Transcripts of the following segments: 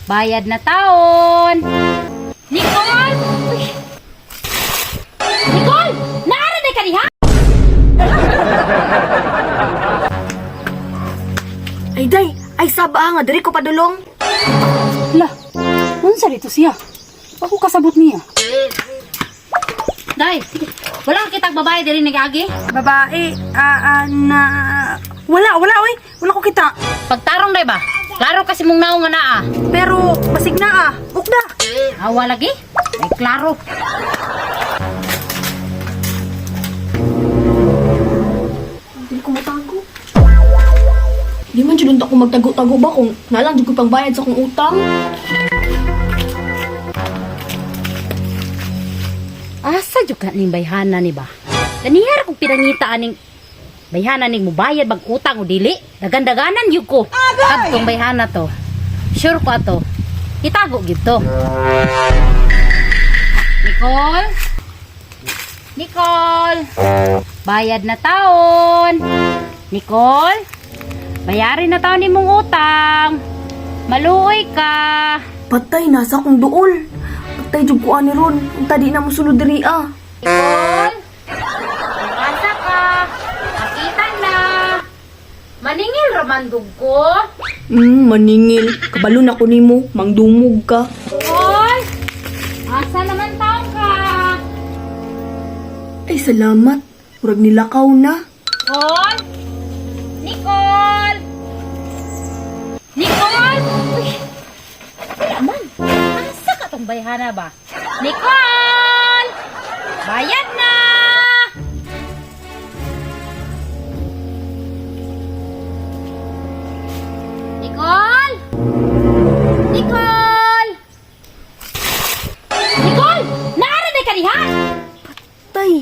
Bayad na taon. Nicole! Uy! Nicole! Naara na ka diha? Ay day, ay saba nga diri ko padulong. La, unsa dito siya? Ako kasabot niya. Day, wala ka kitang babae diri nag-agi? Babae, na wala, wala oy. Wala ko kita. Pagtarong day ba? Klaro kasi mong naong nga naa. Pero basig na ah. Ukda. Awa lagi? Ay, klaro. Dili ko motago. Di man jud unta ko magtago-tago ba kung nalang jud ko pangbayad sa akong utang. Asa jud ka ning bayhana ni ba? Kanihara kong pinangita aning bayhana ning mubayad bag utang o dili? Dagandaganan yun ko. Kadtong bayhana to. Sure ko ato. Itago gyud to. Nicole? Nicole? Bayad na taon. Nicole? Bayarin na taon nimong utang. Maluoy ka. Patay na sa akong duol. Patay jud ko ani ron. Unta di na mo sulod diri ah. Nicole? Asa ka? Nakita na. Maningil ramandog ko. Maningil. Kabalo na ko nimo, mangdumog ka. Nicole? Asa naman taong ka? Ay salamat. Murag nilakaw na. Nicole? Nicole? Nicole? Uy, wala man. Asa ka tong bayhana ba? Nicole! Bayad na! Nicole? Nicole? Nicole! Naara na ka diha? Patay.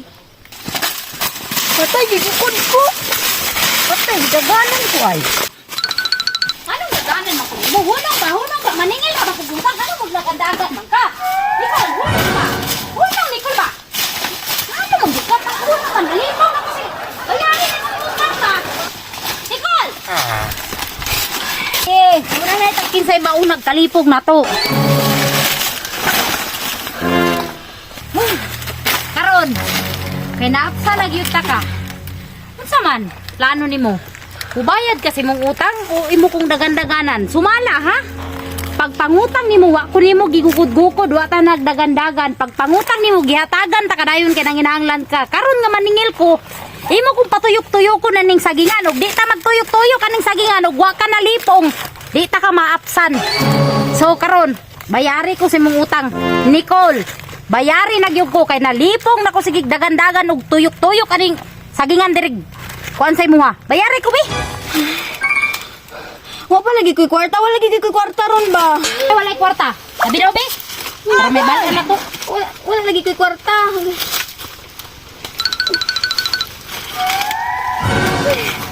Patay gigukod ko. Patay, daganan ko ay. Anong daganan ako? Muhunong ba? Hunong ba? Maningil ka ba kung utang? Ano maglagandagan man ka? Nicole, hunong ba? Hunong, Nicole ba? Ano man bukat? Ang hunong man. Nalipaw na kasi. Bayarin na ng utang ba? Nicole! Eh, wala na itang kinsay maunag kalipog na to. Huh. Karon, kay naapsa lagi ta ka. Unsa man, plano nimo? Ubayad kasi mong utang o imo kong dagandaganan? Sumala ha? Pagpangutang nimo wa ko nimo gigukod-gukod wa ta nagdagandagan. Pagpangutang nimo gihatagan ta kadayon kay nanginahanglan ka. Karon nga maningil ko, imo kong patuyok-tuyok ko na ning sagingan og di ta magtuyok-tuyok kaning sagingan og wa ka nalipong. Di ta ka maapsan. So karon, bayari ko sa imong utang. Nicole, bayari na gyud ko kay nalipong na ko sige dagandagan og tuyok-tuyok aning sagingan diri. Kuan sa imuha. Bayari ko bi. Wa pa lagi ko'y kwarta, wala lagi ko'y kwarta ron ba? Ay, walay kwarta. Sabi daw bi. Para may balik na to. Wala, wala lagi ko'y kwarta.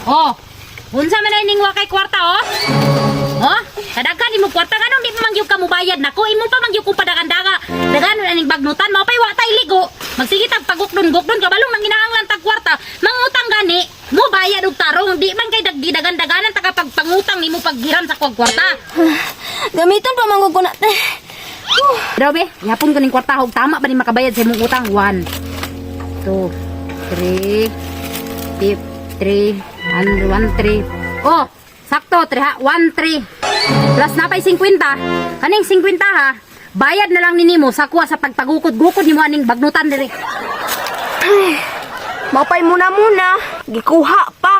Oh. Unsa man ay ning wa kay kwarta oh? Oh, kadaghan nimo kwarta nganong di pa man gyud ka mubayad nako imo pa man gyud ko padagandaga. Daganon aning bagnutan mao pay wa tay ligo. Magsige tag pagukdon-gukdon kabalong nang ginaanglan tag kwarta. Mangutang gani, mo bayad og tarong di man kay dagdidagandaganan ta kapag pangutang nimo paghiram sa kuwag kwarta. Gamiton pa man ko na te. Grabe, yapon ko ning kwarta og tama ba ni makabayad sa imong utang? 1 2 3 5 3 1 1 3. Oh, sakto 3 1 3. Plus na pay 50. Kaning 50 ha. Bayad na lang ni nimo sa kuha sa pagpagukod-gukod nimo aning bagnutan diri. Mapay muna muna, gikuha pa.